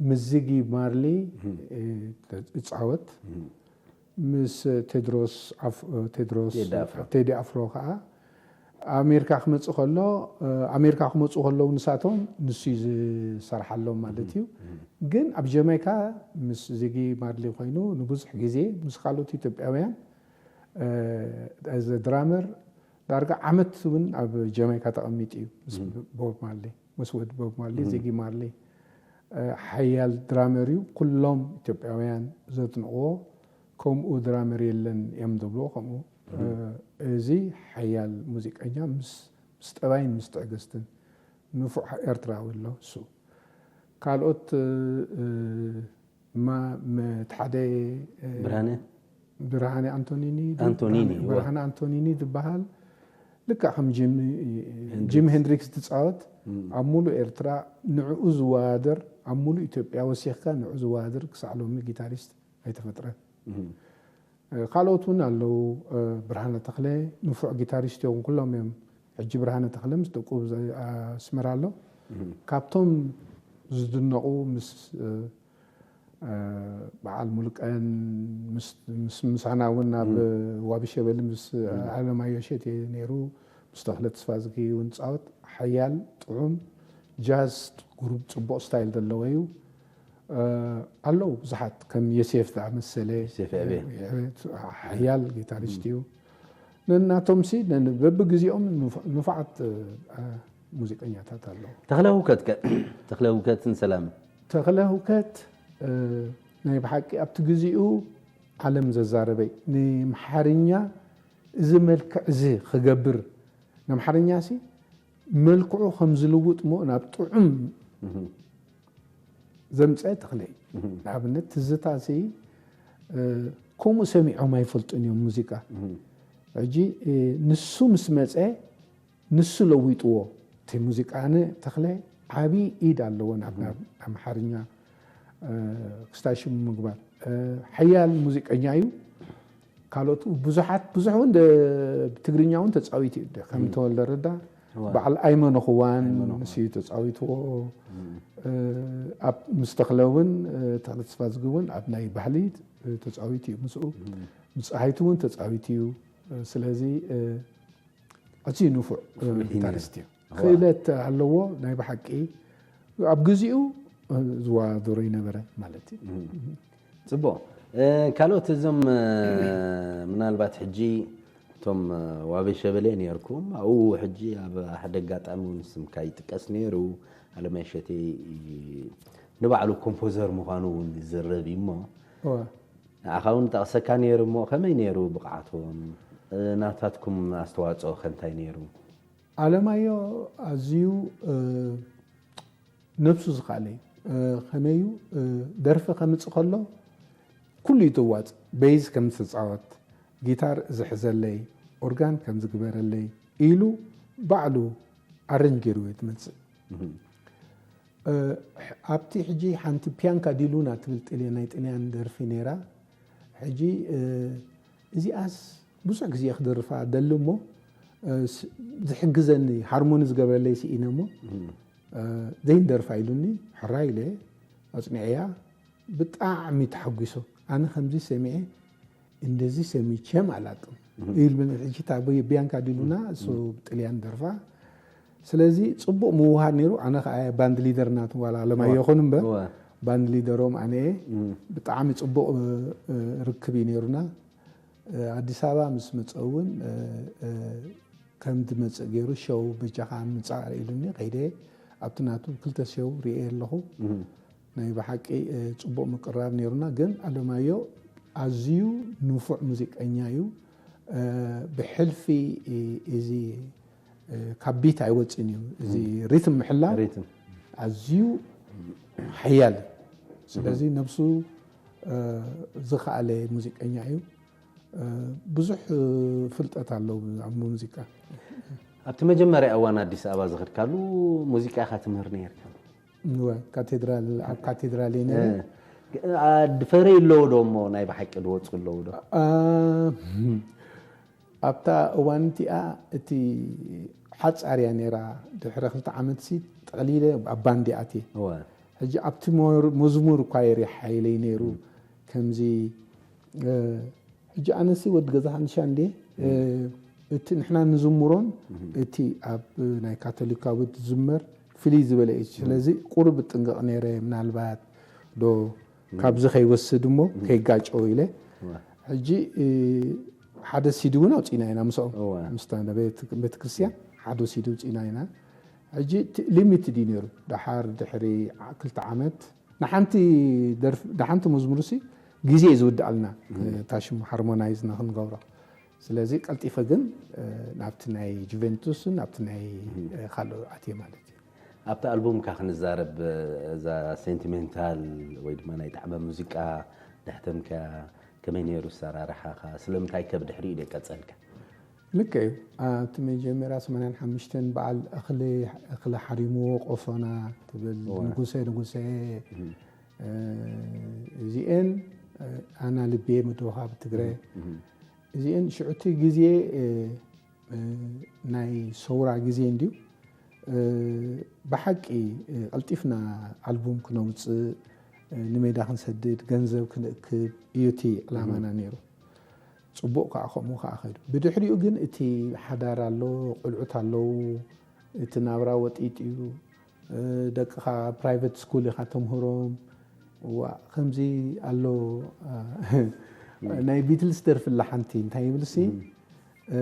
ምስ ዚጊ ማርሊ ይፃወት፣ ምስ ቴድሮስ ቴድሮስ ቴዲ ኣፍሮ ከዓ ኣሜሪካ ክመፅእ ከሎ፣ ኣሜሪካ ክመፁ ከለዉ ንሳቶም ንሱ እዩ ዝሰርሓሎም ማለት እዩ። ግን ኣብ ጀማይካ ምስ ዚጊ ማርሊ ኮይኑ ንብዙሕ ግዜ ምስ ካልኦት ኢትዮጵያውያን ድራመር ዳርጋ ዓመት እውን ኣብ ጀማይካ ተቐሚጡ እዩ ምስ ቦብ ማርሊ፣ ምስ ወዲ ቦብ ማርሊ ዚጊ ማርሊ። ሓያል ድራመር እዩ። ኩሎም ኢትዮጵያውያን ዘድንቕዎ፣ ከምኡ ድራመር የለን እዮም ዝብልዎ። ከምኡ እዚ ሓያል ሙዚቀኛ ምስ ጠባይን ምስ ትዕግስትን ንፉዕ ኤርትራዊ ኣሎ እሱ። ካልኦት ማ እቲ ሓደ ብርሃነ ብርሃነ ኣንቶኒኒ ኣንቶኒኒ ብርሃነ ኣንቶኒኒ ዝበሃል ልክዕ ከም ጂሚ ሄንድሪክስ ዝፃወት ኣብ ሙሉእ ኤርትራ ንዕኡ ዝወዳደር፣ ኣብ ሙሉእ ኢትዮጵያ ወሲኽካ ንዕኡ ዝወዳደር ክሳዕ ሎሚ ጊታሪስት ኣይተፈጥረን። ካልኦት እውን ኣለዉ። ብርሃነ ተኽለ ንፉዕ ጊታሪስት እዮም፣ ኩሎም እዮም። ሕጂ ብርሃነ ተኽለ ምስ ደቁ ኣስመራ ኣሎ። ካብቶም ዝድነቑ ምስ በዓል ሙሉቀን ምስ ምሳና እውን ኣብ ዋቢ ሸበሊ ምስ ኣለማዮ ሸቴ ነይሩ፣ ምስ ተኽለ ተስፋዝጊ እውን ፃወት ሓያል ጥዑም ጃዝ ግሩፕ ፅቡቕ ስታይል ዘለዎ እዩ። ኣለዉ ብዙሓት ከም የሴፍ ዝኣመሰለ የሴፍ ዕቤ። ሓያል ጊታሪስት እዩ። ነናቶምሲ በብግዜኦም ንፉዓት ሙዚቀኛታት ኣለዉ። ተኽለ ህውከት ከ? ተኽለ ህውከትን ሰላምን ተኽለ ህውከት ናይ ብሓቂ ኣብቲ ግዜኡ ዓለም ዘዛረበ እዩ። ንኣምሓርኛ እዚ መልክዕ እዚ ክገብር ንኣምሓርኛ ሲ መልክዑ ከም ዝልውጥ ሞ ናብ ጥዑም ዘምፀ ተኽለ እዩ። ንኣብነት ትዝታ ሲ ከምኡ ሰሚዖም ኣይፈልጡን እዮም ሙዚቃ። ሕጂ ንሱ ምስ መፀ ንሱ ለዊጥዎ እቲ ሙዚቃ። ኣነ ተኽለ ዓብዪ ኢድ ኣለዎ ናብ ኣምሓርኛ ክስታይ ሽሙ ምግባር። ሓያል ሙዚቀኛ እዩ። ካልኦት ብዙሓት ብዙሕ እውን ትግርኛ እውን ተፃዊት እዩ ከም ተወልደ ረዳ እዋ። በዓል ኣይመነ ክዋን ኣይመነ ክዋን። ንሱ እዩ ተፃዊትዎ። እ፣ ኣብ ምስ ተኽለ እውን፣ እ፣ ተኽለ ተስፋዝጊ እውን ኣብ ናይ ባህሊ፣ እ፣ ተፃዊት እዩ ምስኡ። ምስ ፀሃይቱ እውን ተፃዊት እዩ። እ፣ ስለዚ፣ እ፣ ኣዝዩ ንፉዕ፣ እ፣ ፍሉይ እዩ። ጊታሪስት እዩ። እዋ። ክእለት ኣለዎ ናይ ብሓቂ። ኣብ ግዚኡ፣ እ፣ ዝዋደሮ ይነበረ ማለት እዩ። ጽቡቕ። እ፣ ካልኦት እዞም፣ እ፣ ምናልባት ሕጂ እቶም፣ እ፣ ዋቤ ሸበሌ ነይርኩም፣ ኣብኡ ሕጂ ኣብ ሓደ ኣጋጣሚ እውን ስምካ ይጥቀስ ነይሩ። ኣለማይ እሸቴ ንባዕሉ ኮምፖዘር ምዃኑ እውን ይዝረብ እዩ እሞ፣ እዋ። ንዓኻ እውን ጠቕሰካ ነይሩ እሞ፣ ከመይ ነይሩ ብቕዓቶም? እ፣ ናታትኩም ኣስተዋጽኦ ከ እንታይ ነይሩ? ኣለማዮ ኣዝዩ፣ እ፣ ነብሱ ዝኸኣለ እዩ። እ፣ ከመይ እዩ? እ፣ ደርፊ ከምጽእ ከሎ ኩሉ እዩ ተዋጽእ። ቤዝ ከም ዝጻወት፣ ጊታር ዝሕዘለይ፣ ኦርጋን ከም ዝግበረለይ ኢሉ ባዕሉ ኣረንጅ ገይሩ እዩ ትመጽእ። እ፣ ኣብቲ ሕጂ ሓንቲ ፒያንካ ዲሉና ትብል ጥልያን፣ ናይ ጥልያን ደርፊ ነይራ። ሕጂ፣ እ፣ እዚኣስ ብዙሕ ግዜ ክደርፋ ደሊ እሞ፣ እ፣ ስ-፣ ዝሕግዘኒ ሃርሞኒ ዝገበረለይ ስኢነ እሞ፣ እ፣ ዘይንደርፋ ኢሉኒ። ሕራይ ኢለ ኣጽኒዐያ። ብጣዕሚ ተሓጒሶ። ኣነ ከምዚ ሰሚዐ እንደዚህ ሰምቼም አላውቅም። ይልምን ሕጂ እታ ብ-፣ ቢያንካ ዲሉና እሱ ጥልያን ደርፋ። ስለዚ ጽቡቕ ምውሃድ ነይሩ። ኣነ ከኣ ባንድ ሊደር ናቱ ዋላ ኣለማዮ ይኹን እምበር እወ። ባንድ ሊደሮም ኣነ እየ። ብጣዕሚ ጽቡቕ፣ እ፣ እ፣ ርክብ እዩ ነይሩና። እ፣ ኣዲስ ኣበባ ምስ መጸ እውን፣ እ፣ እ፣ ከም ዝመጽእ ገይሩ ሸው በጃኻ ምጻእ ኢሉኒ። ከይደ ኣብቲ ናቱ ክልተ ሸው ርእየ ኣለኹ። ናይ ብሓቂ፣ እ፣ ጽቡቕ ምቅርራብ ነይሩና። ግን ኣለማዮ ኣዝዩ ንፉዕ ሙዚቀኛ እዩ። እ፣ ብሕልፊ፣ እ፣ እዚ፣ እ፣ ካብ ቢት ኣይወጽእን እዩ። እዚ ሪትም ምሕላው ሪትም። ኣዝዩ ሓያል እዩ። ስለዚ ነብሱ፣ እ፣ ዝኸኣለ ሙዚቀኛ እዩ። እ፣ ብዙሕ፣ እ፣ ፍልጠት ኣለዎ ኣብ ሙዚቃ። ኣብቲ መጀመርያ እዋን ኣዲስ ኣበባ ዝኸድካሉ ሙዚቃ ኢኻ ትምህር ነይርካ? እወ፣ ካቴድራል፣ ኣብ ካቴድራል እየ ነይረ። እ፣ አ፣ ፈረይ ኣለዎ ዶ እሞ ናይ ብሓቂ ዝወፁ ኣለዉ ዶ? አ፣ ኣብታ እዋን እቲኣ እቲ ሓጻር እያ ነይራ። ድሕሪ ክልተ ዓመት ሲ ጠቕሊለ ኣብ ባንድ እየ ኣትየ። እወ። ሕጂ ኣብቲ ሞር-፣ መዝሙር ኳየር ይሓይለይ ነይሩ። ከምዚ፣ እ፣ ሕጂ ኣነሲ ወዲ ገዛ ሓንሻ እንዴ፣ እ፣ እቲ ንሕና ንዝምሮን እቲ ኣብ ናይ ካቶሊካዊ ዝመር ፍልይ ዝበለ እዩ። ስለዚ ቁሩብ እጥንቀቕ ነይረ፣ ምናልባት ዶ ካብዚ ከይወስድ እሞ ከይጋጨው ኢለ። እዋ። ሕጂ፣ እ፣ ሓደ ሲዲ እውን ኣውፂና ኢና ምስኦም። እዋ። ምስታ ቤት-፣ ቤተክርስትያን ሓደ ሲዲ ኣውፂና ኢና። ሕጂ እቲ ሊሚትድ እዩ ነይሩ። ደሓር ድሕሪ ዓ-፣ ክልተ ዓመት ንሓንቲ ደርፊ፣ ንሓንቲ መዝሙርሲ ግዜ እዩ ዝውድኣልና። እታ ሽሙ ሃርሞናይዝ ንኽንገብሮ። ስለዚ ቀልጢፈ ግን፣ እ፣ ናብቲ ናይ ጁቬንቱስን ናብቲ ናይ፣ እ፣ ካልኦ ኣትየ ማለት እዩ። ኣብቲ ኣልቡምካ ክንዛረብ፣ እዛ ሴንቲሜንታል ወይ ድማ ናይ ጣዕመ ሙዚቃ ደሕተምካ ከመይ ነይሩ ኣሰራርሓኻ? ስለምንታይ ከ ብድሕሪኡ ደይ ቀጸልካ? ልክዕ እዩ። ኣብቲ መጀመርያ ሰማንያን ሓሙሽተን በዓል እኽሊ፣ እኽሊ ሓሪምዎ ቆፎና ትብል፣ እዋ። ንጉሰ፣ ንጉሰ፣ እም። እ፣ እዚኤን፣ እ፣ ኣና ልቤ ምድውኻብ ትግረ። እም። እዚኤን ሽዑቲ ግዜ፣ እ፣ እ፣ ናይ ሰውራ ግዜ እንድዩ። እ፣ ብሓቂ፣ እ፣ ቀልጢፍና ኣልቡም ክነውጽእ፣ እ፣ ንሜዳ ክንሰድድ፣ ገንዘብ ክንእክብ እዩ እቲ ዕላማና እም። ነይሩ። ጽቡቕ ከኣ ከምኡ ከኣ ከይዱ። ብድሕሪኡ ግን እቲ ሓዳር ኣሎ፣ ቆልዑት ኣለዉ፣ እቲ ናብራ ወጢጥ እዩ። እ፣ ደቅኻ ፕራይቨት ስኩል ኢኻ ተምህሮም። ዋ፣ ከምዚ ኣሎ፣ እ፣ ናይ ቢትልስ ደርፊ ኣላ ሓንቲ፣ እንታይ ይብልሲ? እም። እ፣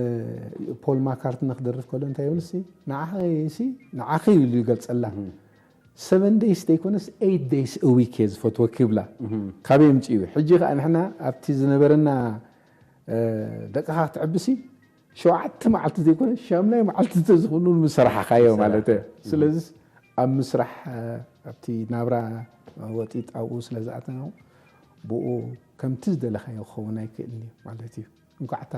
ፖል ማካርትኒ ክደርፍ ከሎ እንታይ ይብልሲ? ንዓኺ ሲ፣ ንዓኺ ኢሉ ይገልጸላ። እም። ሰቨን ደይስ ዘይኮነስ ኤይት ደይስ እ ዊክ እየ ዝፈትወኪ ይብላ። እም። ካበይ የምጽእዎ? ሕጂ ከኣ ንሕና ኣብቲ ዝነበረና፣ እ፣ ደቅኻ ክትዕብሲ ሸውዓተ መዓልቲ ዘይኮነ ሻምናይ መዓልቲ እንተዝኾኑ ምሰራሕኻዮ ማለት እዩ። እም። ስለዚ ኣብ ምስራሕ፣ እ፣ ኣብቲ ናብራ ወጢጥ ኣብኡ ስለ ዝኣተና ብኡ ከምቲ ዝደለኻዮ ክኸውን ኣይክእልን እዩ ማለት እዩ። እንኳዕ እታ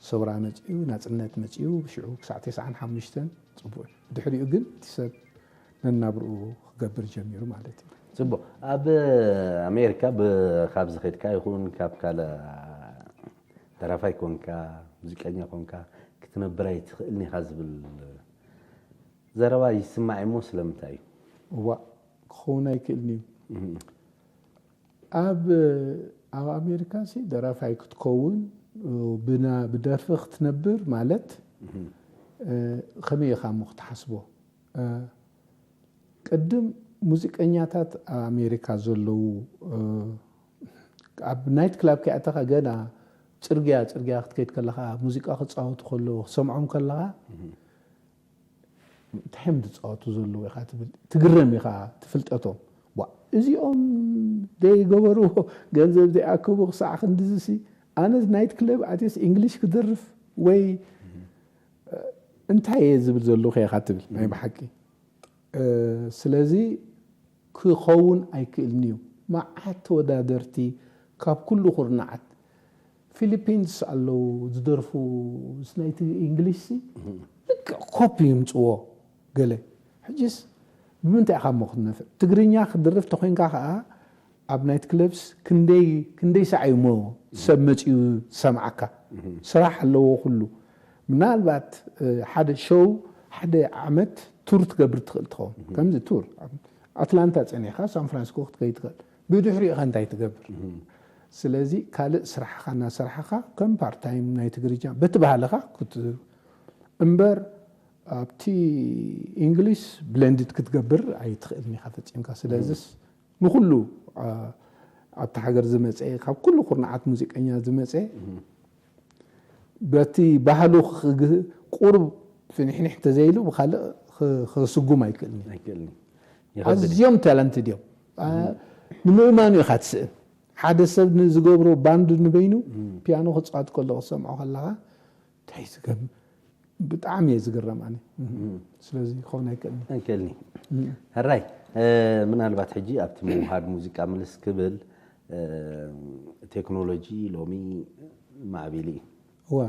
ሰውራ መጺኡ፣ ናጽነት መጺኡ፣ ሽዑ ክሳዕ ተስዓን ሓሙሽተን ጽቡቕ እዩ። ድሕሪኡ ግን እቲ ሰብ ነናብርኡ ክገብር ጀሚሩ ማለት እዩ። ጽቡቕ። ኣብ ኣሜሪካ ብ-፣ ካብዚ ከድካ ይኹን ካብ ካልእ ደራፋይ ኮንካ፣ ሙዚቀኛ ኮንካ፣ ክትነብር ኣይትኽእልን ኢኻ ዝብል ዘረባ ይስማዕ እሞ ስለምንታይ እዩ? እዋ ክኸውን ኣይክእልን እዩ። ኣብ ኣብ ኣሜሪካ ሲ ደራፋይ ክትከውን ብና ብደርፊ ክትነብር ማለት ከመይ ኢኻ እሞ ክትሓስቦ? ቅድም ሙዚቀኛታት ኣብ ኣሜሪካ ዘለዉ ኣብ ናይት ክላብ ከይኣተኻ ገና ፅርግያ ፅርግያ ክትከይድ ከለኻ ሙዚቃ ክፃወቱ ከለዉ ክሰምዖም ከለኻ እንታይ እዮም ዝፃወቱ ዘለዉ ኢኻ ትብል ትግረም ኢኻ ትፍልጠቶም ዋ እዚኦም ዘይገበርዎ ገንዘብ ዘይኣከቡ ክሳዕ ክንድዚ ሲ ኣነ ናይት ክለብ ኣትስ እንግሊሽ ክደርፍ ወይ እንታይ እየ ዝብል ዘለኹ ኢኻ ትብል ናይ ብሓቂ ስለዚ ክኸውን ኣይክእልን እዩ መዓት ተወዳደርቲ ካብ ኩሉ ኩርናዓት ፊሊፒንስ ኣለዉ ዝደርፉ ናይቲ እንግሊሽ ልክዕ ኮፒ ይምፅዎ ገለ ሕጅስ ብምንታይ ኢኻ እሞ ክትነፍዕ ትግርኛ ክድርፍ ተኮይንካ ከዓ ኣብ ናይት ክለብስ ክንደይ ክንደይ ሳዕ እዩ እሞ ሰብ መፅኡ ዝሰምዓካ ስራሕ ኣለዎ ኩሉ ምናልባት ሓደ ሾው ሓደ ዓመት ቱር ትገብር ትኽእል ትኸውን ከምዚ ቱር ኣትላንታ ፀኒሕካ ሳን ፍራንሲስኮ ክትከይድ ትኽእል ብድሕሪኡ ኸ እንታይ ትገብር ስለዚ ካልእ ስራሕኻ እናሰራሕኻ ከም ፓርታይም ናይ ትግርኛ በቲ ባህልኻ እምበር ኣብቲ እንግሊሽ ብለንድድ ክትገብር ኣይትኽእልን ኢኻ ፈፂምካ ስለዚስ ንኩሉ ኣብቲ ሃገር ዝመፀ ካብ ኩሉ ኩርናዓት ሙዚቀኛ ዝመፀ በቲ ባህሉ ቁሩብ ፍንሕንሕ እንተዘይሉ ብካልእ ክስጉም ኣይክእልን ኣዝዮም ታለንትድ እዮም ንምእማኑ ኢኻ ትስእን ሓደ ሰብ ዝገብሮ ባንድ ንበይኑ ፒያኖ ክፃወት ከሎ ክሰምዖ ከለካ እንታይ ዝገም ብጣዕሚ እየ ዝግረም ኣነ ስለዚ ክኸውን ኣይክእልን ኣይክእልኒ ሕራይ ምናልባት ሕጂ ኣብቲ ምውሃድ ሙዚቃ ምልስ ክብል ቴክኖሎጂ ሎሚ ማዕቢሉ እዩ እወ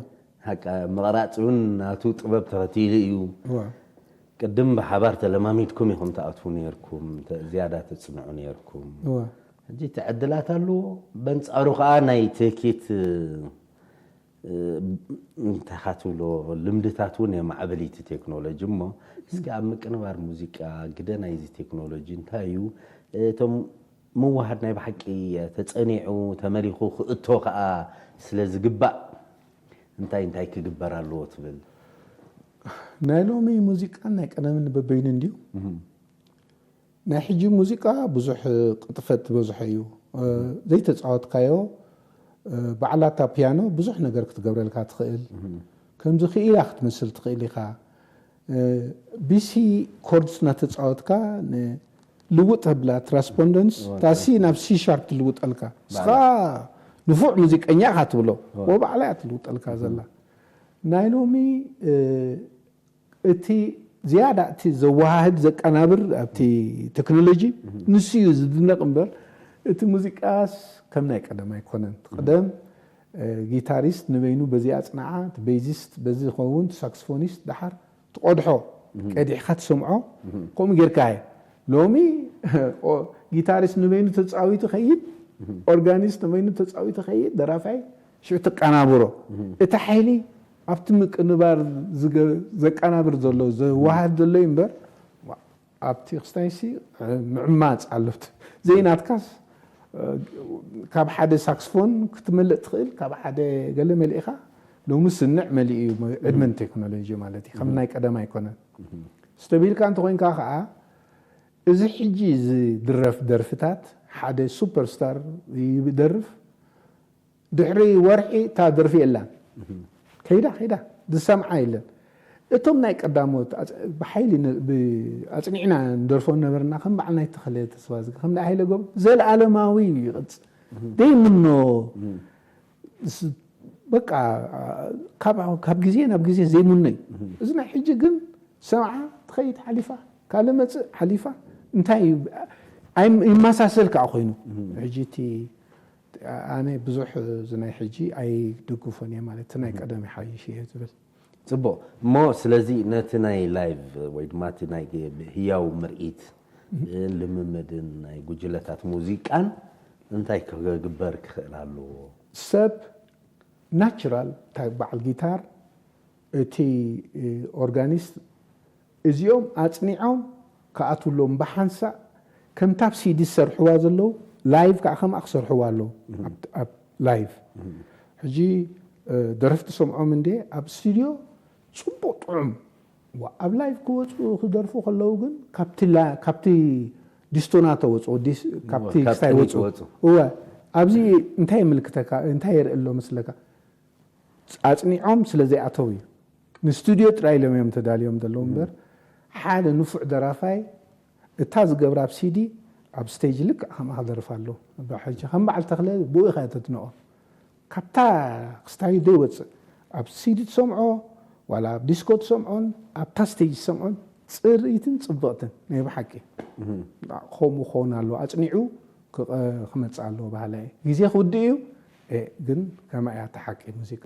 ሓቃ ምቕራፅ እውን ናቱ ጥበብ ተኸቲሉ እዩ እወ ቅድም ብሓባር ተለማሚድኩም ኢኹም ትኣትዉ ነርኩም ዝያዳ ተፅንዑ ነርኩም እወ ሕጂ እቲ ዕድላት ኣለዎ በንፃሩ ከዓ ናይ ቴኪት እንታይ ካ ትብሎ ልምድታት እውን የማዕብል እቲ ቴክኖሎጂ እሞ እስኪ ኣብ ምቅንባር ሙዚቃ ግደ ናይዚ ቴክኖሎጂ እንታይ እዩ እቶም ምውሃድ ናይ ብሓቂ ተፀኒዑ ተመሊኹ ክእቶ ከዓ ስለ ዝግባእ እንታይ እንታይ ክግበር ኣለዎ ትብል ናይ ሎሚ ሙዚቃን ናይ ቀደምን በበይኑ እንድዩ ናይ ሕጂ ሙዚቃ ብዙሕ ቅጥፈት ዝበዝሖ እዩ ዘይተፃወትካዮ ባዕላታ ፒያኖ ብዙሕ ነገር ክትገብረልካ ትኽእል ከምዚ ክኢላ ክትመስል ትኽእል ኢኻ ቢሲ ኮርድስ እናተፃወትካ ልውጥ ህብላ ትራስፖንደንስ ታሲ ናብ ሲ ሻርፕ ትልውጠልካ ስኻ ንፉዕ ሙዚቀኛ ኢኻ ትብሎ ወባዕላ እያ ትልውጠልካ ዘላ ናይ ሎሚ እቲ ዝያዳ እቲ ዘወሃህድ ዘቀናብር ኣብቲ ቴክኖሎጂ ንሱ እዩ ዝድነቕ እምበር እቲ ሙዚቃስ ከም ናይ ቀደም ኣይኮነን ቀደም ጊታሪስት ንበይኑ በዚ ኣፅናዓ ቤዚስት በዚ ዝኸውን ሳክስፎኒስት ድሓር ትቆድሖ ቀዲሕካ ትሰምዖ ከምኡ ጌርካ ሎሚ ጊታሪስት ንበይኑ ተፃዊቱ ከይድ ኦርጋኒስት ንበይኑ ተፃዊቱ ከይድ ደራፋይ ሽዑ ትቀናብሮ እቲ ሓይሊ ኣብቲ ምቅንባር ዘቀናብር ዘሎ ዘዋሃድ ዘሎ እዩ እምበር ኣብቲ ክስታይሲ ምዕማፅ ኣሎት ዘይናትካስ ካብ ሓደ ሳክስፎን ክትመልእ ትኽእል ካብ ሓደ ገለ መሊእኻ ሎሚ ስንዕ መሊእ እዩ ዕድመን ቴክኖሎጂ ማለት እዩ ከም ናይ ቀደም ኣይኮነን ስተቢልካ እንተኮይንካ ከዓ እዚ ሕጂ ዝድረፍ ደርፍታት ሓደ ሱፐርስታር ይደርፍ ድሕሪ ወርሒ እታ ደርፊ የላን ከይዳ ከይዳ ዝሰምዓ የለን እቶም ናይ ቀዳሞት ብሓይሊ ኣፅኒዕና ንደርፎ ነበርና ከም በዓል ናይ ተኸለ ተስፋ ከም ናይ ሃይለ ጎብ ዘለኣለማዊ ይቕፅ ደይምኖ በቃ ካብ ግዜ ናብ ግዜ ዘይምኖ እዩ እዚ ናይ ሕጂ ግን ሰምዓ ትኸይድ ሓሊፋ ካልእ መፅእ ሓሊፋ እንታይ ይመሳሰል ከዓ ኮይኑ ሕጂ እቲ ኣነ ብዙሕ እዚ ናይ ሕጂ ኣይድግፎን እየ ማለት ናይ ቀደም ይሓይሽ እየ ዝብል ፅቡቅ እሞ ስለዚ ነቲ ናይ ላይቭ ወይ ድማ እቲ ናይ ህያው ምርኢት ልምምድን ናይ ጉጅለታት ሙዚቃን እንታይ ክግበር ክኽእል ኣለዎ ሰብ ናቹራል እንታይ በዓል ጊታር እቲ ኦርጋኒስት እዚኦም ኣጽኒዖም ክኣትውሎም ብሓንሳእ ከምታ ኣብ ሲዲ ዝሰርሕዋ ዘለዉ ላይቭ ከዓ ከምኣ ክሰርሕዋ ኣለዉ። ኣብ- ኣብ ላይቭ ሕጂ እ፣ ደረፍቲ ሰምዖም እንዴ ኣብ ስቱድዮ ጽቡቅ ጥዑም ዋ፣ ኣብ ላይቭ ክወፁ ክደርፉ ከለዉ ግን ካብቲ ላ- ካብቲ ዲስቶና ተወፅኦ ዲስ- ካብቲ ካብ ክስታይ ቅኒት ወፁ ወፁ። እወ ኣብዚ እንታይ የምልክተካ እንታይ የርኢ ኣሎ መስለካ ኣጽኒዖም ስለ ዘይኣተው እዩ ንስቱድዮ ጥራይ ኢሎም እዮም ተዳልዮም ዘለዉ እምበር ሓደ ንፉዕ ደራፋይ እታ ዝገብራ ኣብ ሲዲ ኣብ ስቴጅ ልክዕ ከምኣ ክደርፍ ኣለዎ ሕጂ ከም በዓል ተኽለ ብኡ ኢኻ ተድንቖ ካብታ ክስታዩ ዘይወፅእ ኣብ ሲዲ ትሰምዖ ዋላ ኣብ ዲስኮ ትሰምዖን ኣብታ ስቴጅ ትሰምዖን ፅርኢትን ፅብቕትን ናይ ብሓቂ ከምኡ ክኸውን ኣለዎ ኣፅኒዑ ክመፅእ ኣለዎ ባህላ እዩ ግዜ ክውድእ እዩ ግን ከማ እያ ተሓቂ ሙዚቃ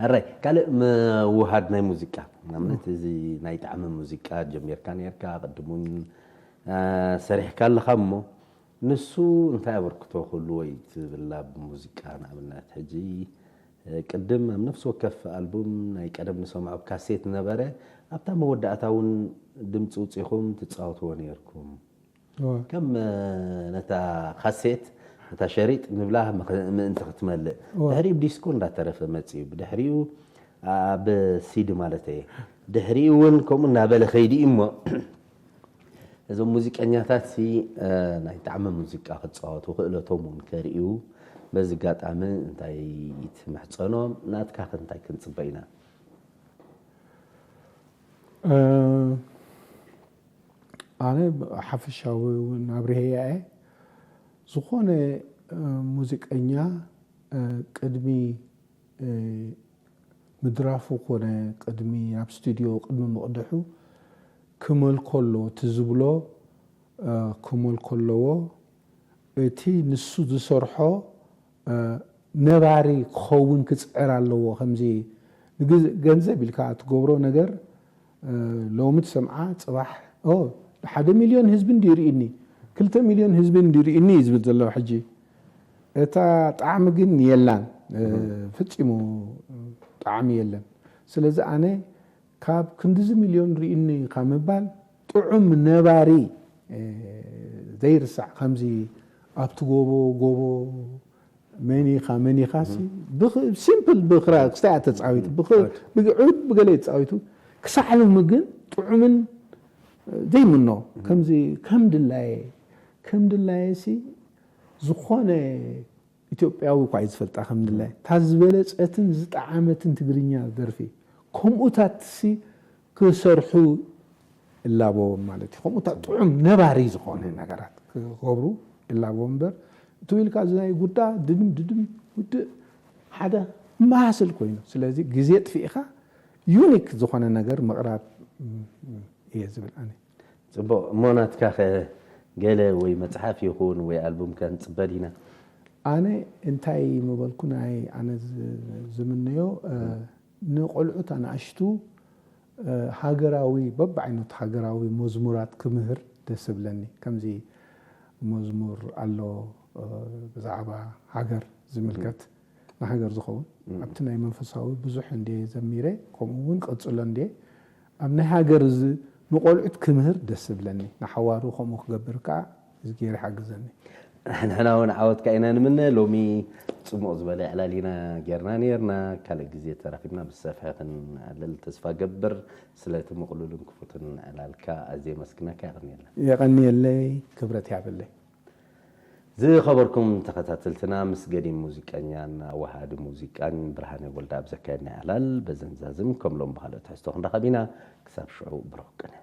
ኣራይ ካልእ ምውሃድ ናይ ሙዚቃ ንኣብነት እዚ ናይ ጣዕሚ ሙዚቃ ጀሚርካ ነርካ ቅድም እውን ሰሪሕካ ኣለኻ እሞ ንሱ እንታይ ኣበርክቶ ክህልዎ እዩ ትብል ኣብ ሙዚቃ ንኣብነት ሕጂ ቅድም ኣብ ነፍሲ ወከፍ ኣልቡም ናይ ቀደም ንሰምዖ ኣብ ካሴት ነበረ ኣብታ መወዳእታ እውን ድምፂ ውፂኹም ትፃወትዎ ነርኩም ከም ነታ ካሴት ነታ ሸሪጥ ንብላ ምእንቲ ክትመልእ ድሕሪኡ ብዲስኮ እንዳተረፈ መፅዩ ብድሕሪኡ ኣብ ሲዲ ማለት እየ ድሕሪኡ እውን ከምኡ እናበለ ከይዲ እሞ እዞም ሙዚቀኛታት ሲ ናይ ጣዕሚ ሙዚቃ ክፃወቱ ክእለቶም እውን ከርእዩ በዚ ጋጣሚ እንታይ ትምሕፀኖም ናትካ ከ እንታይ ክንፅበ ኢና ኣነ ሓፈሻዊ እውን ኣብርሀያ እየ ዝኾነ ሙዚቀኛ ቅድሚ ምድራፉ ኮነ ቅድሚ ናብ ስቱድዮ ቅድሚ ምቕድሑ ክመልኮ ኣለዎ እቲ ዝብሎ ክመልኮ ኣለዎ እቲ ንሱ ዝሰርሖ ነባሪ ክኸውን ክፅዕር ኣለዎ ከምዚ ገንዘብ ኢልካ ትገብሮ ነገር ሎሚ ትሰምዓ ፅባሕ ሓደ ሚልዮን ህዝቢ እንዲ ርኢኒ ክልተ ሚልዮን ህዝቢ እንዲ ርኢኒ እዩ ዝብል ዘሎ ሕጂ እታ ጣዕሚ ግን የላን ፍፂሙ ጣዕሚ የለን ስለዚ ኣነ ካብ ክንድዚ ሚልዮን ርኢኒ ካብ ምባል ጥዑም ነባሪ ዘይርሳዕ ከምዚ ኣብቲ ጎቦ ጎቦ መኒኻ መኒኻ ሲምፕል ብክራ ክስታይ ተፃዊቱ ብዕድ ብገለ ተፃዊቱ ክሳዕ ሎሚ ግን ጥዑምን ዘይምኖ ከምዚ ከም ድላየ ከም ድላየ ሲ ዝኾነ ኢትዮጵያዊ እኳ እዩ ዝፈልጣ ከም ድላየ እታ ዝበለፀትን ዝጠዓመትን ትግርኛ ደርፊ ከምኡታት ሲ ክሰርሑ እላበዎም ማለት እዩ ከምኡታት ጥዑም ነባሪ ዝኾነ ነገራት ክገብሩ እላበዎም እምበር እቲ ኢልካ እዚ ናይ ጉዳ ድድም ድድም ውድእ ሓደ ማስል ኮይኑ ስለዚ ግዜ ጥፊእካ ዩኒክ ዝኾነ ነገር ምቕራብ እየ ዝብል ኣነ ፅቡቕ እሞ ናትካ ኸ ገለ ወይ መፅሓፍ ይኹን ወይ ኣልቡም ከ ንፅበ ዲና ኣነ እንታይ ምበልኩ ናይ ኣነ ዝምነዮ ንቆልዑት ኣናእሽቱ ሃገራዊ በብዓይነቱ ሃገራዊ መዝሙራት ክምህር ደስ ዝብለኒ ከምዚ መዝሙር ኣሎ ብዛዕባ ሃገር ዝምልከት ንሃገር ዝኸውን ኣብቲ ናይ መንፈሳዊ ብዙሕ እንደ ዘሚረ ከምኡ እውን ቀፅሎ እንደ ኣብ ናይ ሃገር ንቆልዑት ክምህር ደስ ዝብለኒ ንሓዋሩ ከምኡ ክገብር ከዓ እዝጌር ይሓግዘኒ ንሕና እውን ዓወትካ ኢና ንምነ ሎሚ ፅሙቕ ዝበለ ዕላል ኢና ጌርና ነርና ካልእ ግዜ ተራኺብና ብሰፍሐ ክንዕልል ተስፋ ገብር ስለቲ ምቕሉልን ክፉትን ዕላልካ ኣዝየ መስግነካ የቐንየልና የቐንየለይ ክብረት ያብለይ ዝኸበርኩም ተኸታተልትና ምስ ገዲም ሙዚቀኛን ኣወሃዲ ሙዚቃን ብርሃነ ወልደ ኣብ ዘካየድና ዕላል በዘንዛዝም ከም ሎም ብካልኦ ትሕዝቶ ክንረኸብ ኢና ክሳብ ሽዑ ብሩኽ ቅነ